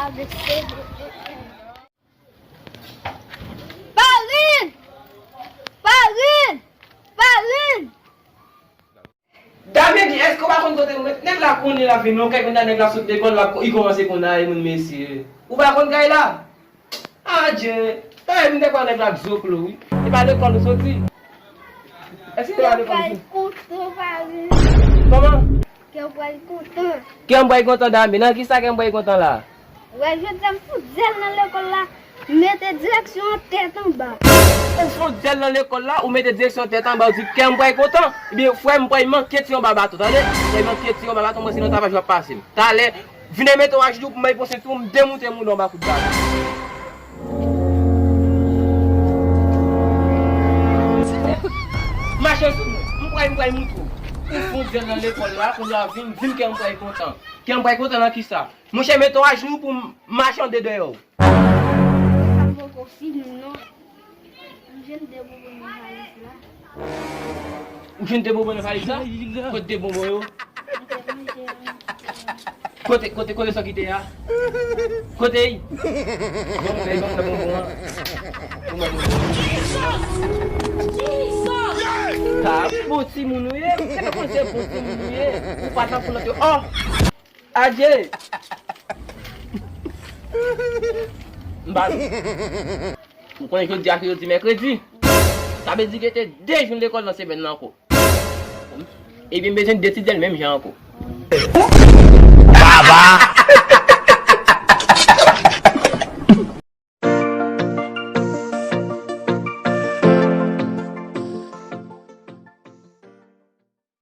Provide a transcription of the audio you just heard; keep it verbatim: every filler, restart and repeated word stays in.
Parin! Parin! Parin! Dame di, èske w pa konn kote w met? Nèg la konnen l ap vin, non, kèk minit la, nèg la sot lekòl, l ap, li kòmanse konn a, e moun mesye. Ou pa konn kay la? Adje, dayè, m te kwè nèg la t zoklo, wi. E pa lekòl ou soti? Èske se pa lekòl ou soti? Kè w pral kontan, Parin. Kòman? Kè w pral kontan. Kè m pral kontan, Dame? Nan kisa kè m pral kontan la? Wè, jodi a m fout zèl nan lekòl la, m mete direksyon an tèt anba. Ou fout zèl nan lekòl la, ou mete direksyon an tèt anba, ou di kè m pral kontan. Ebyen, frè m pral manke tiye yon ba baton, tande? M pral manke tiye yon ba baton, mwen se nan tavaj w ap pase m. Talè, vin mete w ajenou pou m bay pwosye tou, m demoute moun anba kout bal. Mache sou mwen, m pral, m pral moutre w. Ou fout zèl nan lekòl la, kounye a vin, vin kè m pral kontan. Kè m pral kontan nan kisa? Monchè, mete w ajenou pou m mache anndan dèyè w. Sa poko fini, non. M jwenn de bonbon nan valiz la. Ou jwenn de bonbon nan valiz la? Kote de bonbon yo? M te manje, m te manje. Kote, kote, kote sa ki te a? Kote l? Bon, men, bon, men, bon, bon, an. Bon, men, bon, bon. Sa bon timoun ou ye? Ou pa konn se bon timoun ou ye? Ou pa t ap pou lòt yo. Oh! Adje! M pa. Ou konnen jodi a se jodi mèkredi. Sa vle di gen te de jou lekòl nan semèn nan ankò. Ebyen, m bezwen de ti zèl menm jan ankò. Baba!